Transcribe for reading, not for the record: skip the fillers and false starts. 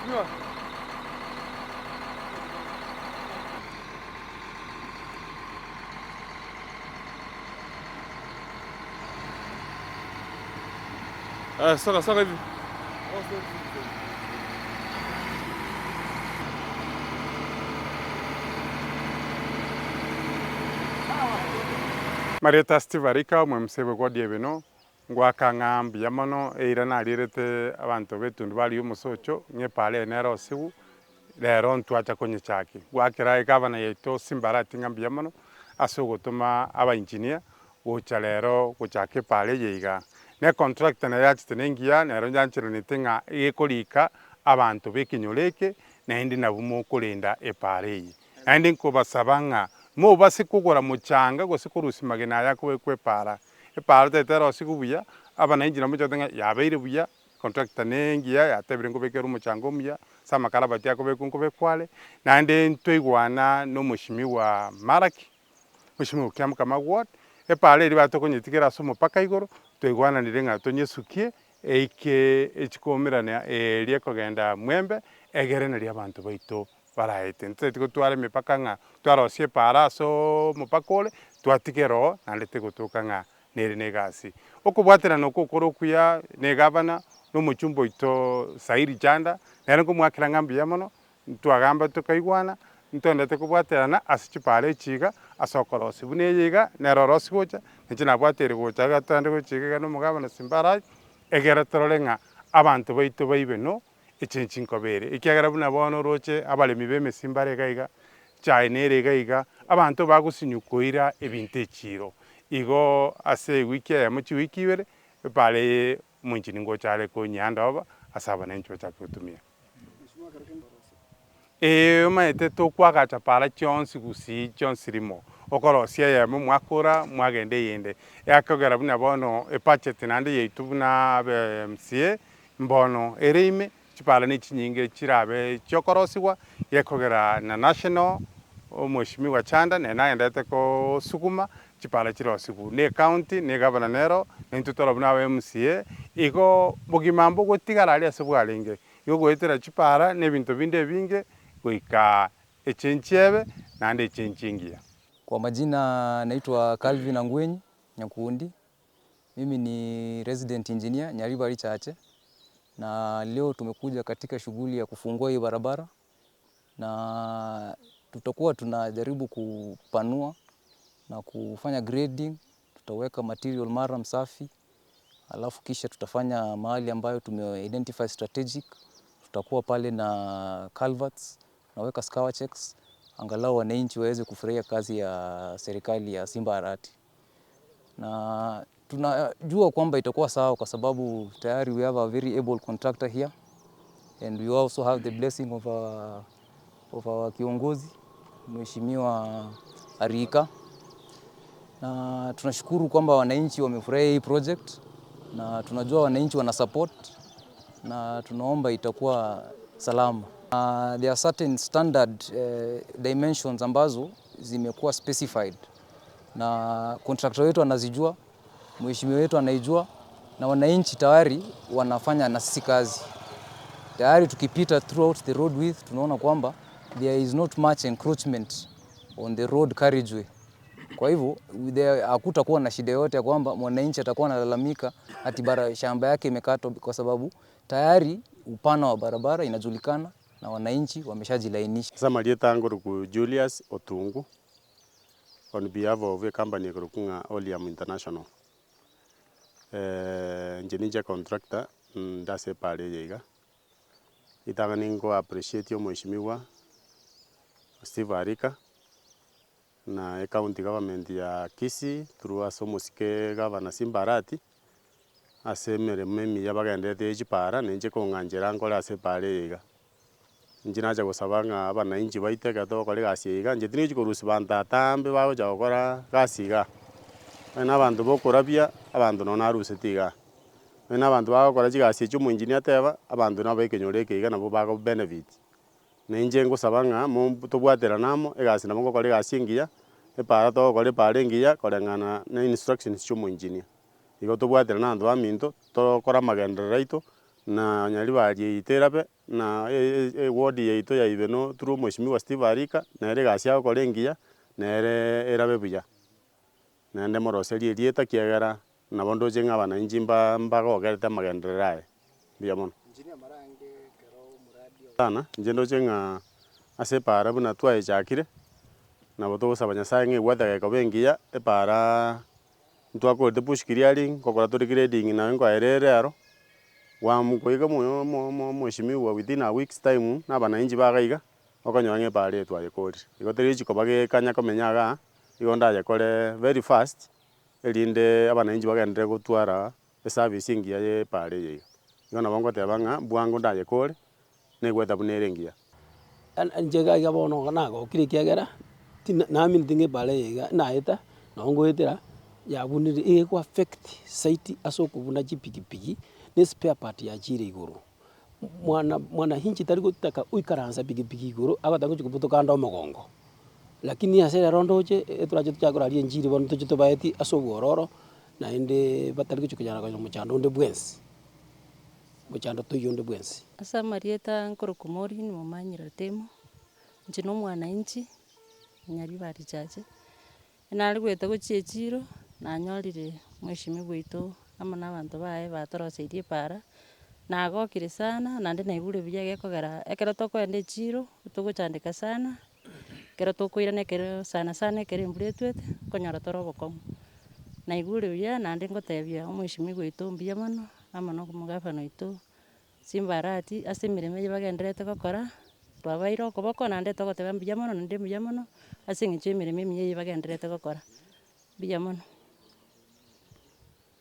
Soka soka hivi. Marieta Steve Arika, omwemuse bwe ward ya Ebeno, Ngoaka ng'a mbuya mono, eira narierete abanto b'etundubari y'omosocho, ng'a epaara eye nere osigu, rero ntwacha konyechaki. Ngoakera egavana yaito Simba Arati ng'a mbuya mono, ase ogotoma abaengineer gocha rero gochaka epaara eye igaa. Na econtractor naye yachete na engiya, nero nyancheranete ng'a egekorika abanto b'ekenyoro eke, naende nabwo mokorenda epaara eye. Naende nkobasaba ng'a mobase kogora mochanga gose korusia magena aya akobekwa epaara, Epaara tari terosigu buya, abanainchi nabo mochete ng'a yabeire buya, contractor ne engiya yatebire nkobekere omochanga omuya, ase amakarabati akobekwa nkobekwa are, naende ntoigwana na omoshimiwa Malaki, mweshimiwa Kiamokama ward, epaara eria batokonyetigera ase omopaka igoro, twaigwananire ng'a tonyesukie, eike echikomerana eria ekogenda mwembe, egere naria abanto baito baraete. Ntotagete gotwara emepaka ng'a twarosia epaara ase omopaka ore, twatiga ero oo, naende tegotoka ng'a nere na egasi. Okobwaterana oko okore okuya na egavana, na omochumba oito Sairi Chanda, nere nkomoakera ng'a mbuya mono, ntwagamba tokaigwana, ntoendete kobwaterana ase chipaara echi iga, ase okorosia. Buna eye iga, nere orosie gocha, ninche nabwateire gocha iga toende gochia iga iga na omogavana Simba Arati, egere torore ng'a abanto baito baibe no. Eche chinkoba ere, ekiagera buna bono oroche abaremi b'emesi mbare iga iga, echae nere iga iga, abanto bagosinywa koira ebinto echiiro. Igo ase ewiki eyemo chiwiki ibere, epara eye omoinchini ngocha are konyia oba ase abananchi bachake gotumia. Ee omanyete tokwagacha para chionsi gusii chionsi rimo, okorosia eyemo mwakora mwagenda eyende, ekogera buna bono ebudget naende yaito buna abe MCA mbono ere ime, chipara ne chinyinge chirabe chiokorosigwa, gekogera na national omweshimiwa Chanda nere nagenderete kosuguma chipara chirosigwe, ne ecounty ne egavana nero, naintwe tore buna aba MCA, igo bogima mbogotigara aria ase bwarenge. Igo goetera chipara na ebinto binde ebinge goika echenchi ebe naende echenchi engiya. Kwa majina naitwa Calvin Angwenyi Nyakundi, mimi ni resident engineer Nyaribari Chache, na leo tumekuja katika shughuli ya kufungua hii barabara na tutakuwa tunajaribu kupanua na kufanya grading, tutaweka material murram safi Alafu kisha tutafanya mahali ambayo tume identify strategic, tutakuwa pale na culverts, tunaweka scour checks, angalau wananchi waweze kufurahia kazi ya serikali ya Simba Arati. Na tunajua kwamba itakuwa sawa kwa sababu tayari we have a very able contractor here and we also have the blessing of our, of our kiongozi Mheshimiwa Arika na tunashukuru kwamba wananchi wamefurahia hii project na tunajua wananchi wana support na tunaomba itakuwa salama. Uh, there are certain standard uh, dimensions ambazo zimekuwa specified na contractor wetu anazijua, mheshimiwa wetu anaijua na wananchi tayari wanafanya na sisi kazi tayari. Tukipita throughout the road width tunaona kwamba there is not much encroachment on the road carriageway. Kwa hivyo hakutakuwa na shida yoyote ya kwamba mwananchi atakuwa analalamika ati bara shamba yake imekatwa, kwa sababu tayari upana wa barabara inajulikana na wananchi wameshajilainisha. Ase amarieta angoruku Julius Otungu, on behalf of ecompany ekorokwa ng'a Olium International. Inche ninche contractor inde ase epara eye iga. Ritang'ani nko appreciate omweshimiwa Steve Arika, na ecounty government ya Kisii through ase omosike gavana Simba Arati, ase emeremo emiya bagenderete ye chipara na inche kong'anchera nkore ase epara eye iga. Inche nacha gosaba ng'a abanainchi baito ekero togokora egasi eye iga, inche tindi gochia korusia banto atambe bagocha gokora gasi igaa. Onye na abanto bokorabia, abanto nonye naruseti igaa. Onye na abanto bagokora chigasi echio omoengineer ateba, abanto nabo ekenyoro eke iga nabo bago benefit. Na inche ngosaba ng'a mo tobwaterane amo, egasi nabo ngokora egasi engiya, epara togokora epara engiya koreng'ana na instructions chia omoengineer. Igo tobwaterane na abanto baminto, tokore amagenderero aito. Na Nyaribari yaito erabe, na eward yaito ya Ibeno through omweshimiwa Steve Arika, nere egasi agokora engiya, nere erabe buya. Naende moroserie erieta ekiagera nabo ndoche ng'a abananchi mba mbagokerete amagenderero aye, mbuya mono. Sana, inche ndoche ng'a ase epaara buna twayechakire, nabo togosaba Nyasaye ng'a ebwate gekoba engiya, epaaraa ntwakorete push clearing, nkokora tore grading naye nkoera ere aro, goika omo omo omweshimiwa within a weeks time na abananchi baga iga, okonyora ng'a epaara eye twayekorire. Igo terigochi koba gekanya komenya igaa, igo ndayekore very fast, erinde abananchi bagenderere gotwara eservice engiya ya epaara eye iga. Igo nabo ngoteba ng'a bwango ndayekore, negweta buna ere engiya. Inche iga iga bono iga nagokire ekiagera, tina namineti ng'a epaara eye iga naeta, nabo ngoetera, yabunire ego affect zaidi ase okobuna chipikipiki, na espare part yachire igoro. Mwana mwananchi tari gotaka oikaransa pikipiki igoro, agoteba ngochi kobutoka ande omogongo. Lakini ase rero ndoche, etorache tochake koraria enchiri bono toche tobaeti ase obwororo, naende batari gochi konyara konyora omochando onde bwensi, mochando toiyo onde bwensi. Ase amarieta nkorokwa Maureen Momanyi Ratemo, inche na omwananchi, Nyaribari Chache, nare goeta gochia echiro, nanyorire mweshimiwa oito amo na abanto baye batoroseirie epaara, nagokire sana naende naigure buya gekogera ekero tokoenda echiro, togochandeka sana, ekero tokoirana ekero sana sana ekero embura etwete, okonyora tore obokong'u. Naigure buya naende ngotebia omweshimiwa oito mbuya mono, amo na omogavana oito Simba Arati, ase emeremo eye bagendererete gokora, twabaeire okoboko naende togoteba mbuya mono naende mbuya mono, ase eng'encho ya emeremo emiya eye bagendererete gokora, mbuya mono.